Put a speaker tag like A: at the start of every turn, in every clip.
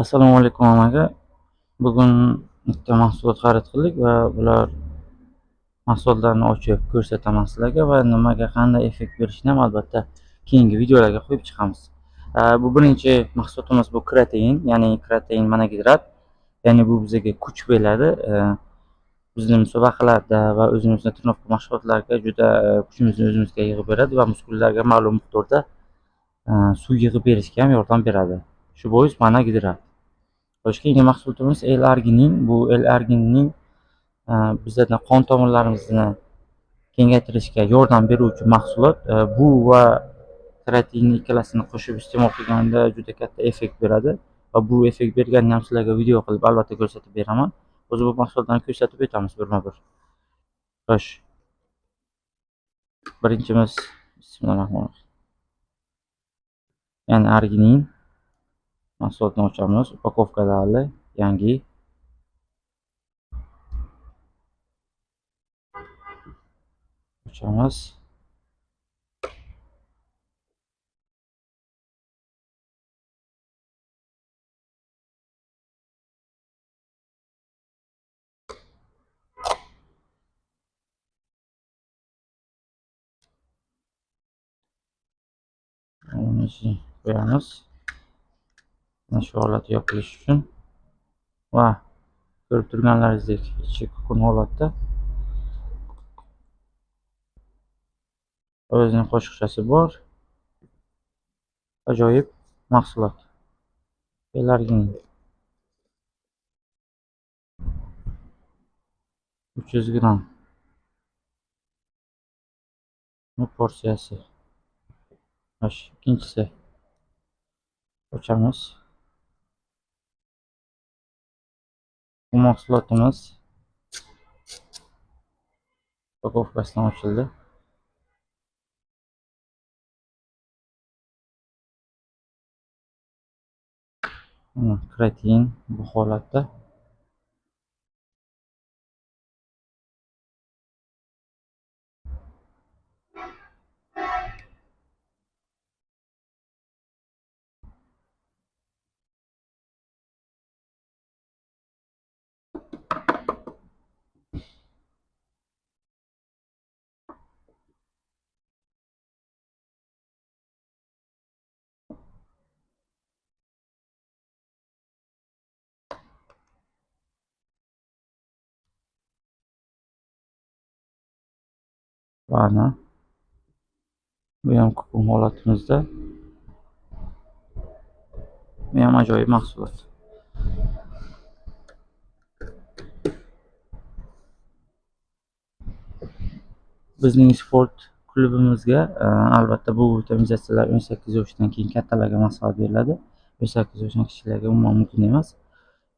A: Assalomu alaykum hammaga. Bugun bitta mahsulot xarid qildik va bular mahsulotlarni ochib ko'rsataman sizlarga va nimaga qanday effekt berishini ham albatta keyingi videolarga qo'yib chiqamiz. Bu birinchi mahsulotimiz bu kreatin, ya'ni kreatin monogidrat, ya'ni bu bizga kuch beradi. Bizni musobaqalarda va o'zimizni trenirovka mashg'ulotlarga juda kuchimizni o'zimizga yig'ib beradi va muskullarga ma'lum miqdorda suv yig'ib berishga ham yordam beradi. Shu bois monogidrat. Xo'sh, keyingi mahsulotimiz L-arginin. Bu L-argininning bizlarning qon tomirlarimizni kengaytirishga yordam beruvchi mahsulot. Bu va kreatinni ikkalasini qo'shib iste'mol qilganda juda katta effekt beradi va bu effekt berganini ham sizlarga video qilib albatta ko'rsatib beraman. O'zi bu mahsulotlarni ko'rsatib o'tamiz birma-bir. Xo'sh. Birinchimiz bismillahirrohmanirrohim. Ya'ni arginin mahsulotni ochamiz. Upakovkada hali yangi. Ochamiz. Uni qo'yamiz. Mana shu holatda yopilish uchun va ko'rib turganlaringizdek ichi kukun holatda. O'zining qoshiqchasi bor. Ajoyib mahsulot. L-arginin 300 gram. Bu porsiyasi. Xo'sh, ikkinchisi ochamiz. Bu mahsulotimiz upakovkasidan ochildi. Kreatin bu holatda. Va bu ham kukun holatimizda. Bu ham ajoyib mahsulot. Bizning sport klubimizga albatta bu vitaminizatsiyalar 18 yoshdan keyin kattalarga maslahat beriladi. 18 yoshdan kichiklarga umuman mumkin emas.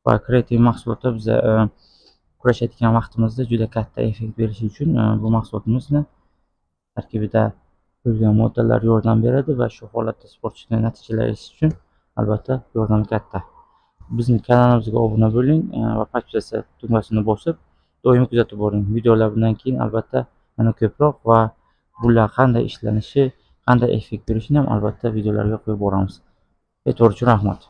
A: Va kreatin mahsuloti biza kurashayotgan vaqtimizda juda katta effekt berishi uchun bu mahsulotimizni tarkibida bo'lgan moddalar yordam beradi va shu holatda sportchining natijalari erishishi uchun albatta yordam katta. Bizning kanalimizga obuna bo'ling va podpisatsiya tugmasini bosib doim kuzatib boring. Videolar bundan keyin albatta yana ko'proq va bular qanday ishlanishi, qanday effekt berishini ham albatta videolarga qo'yib boramiz. E'tibor uchun rahmat.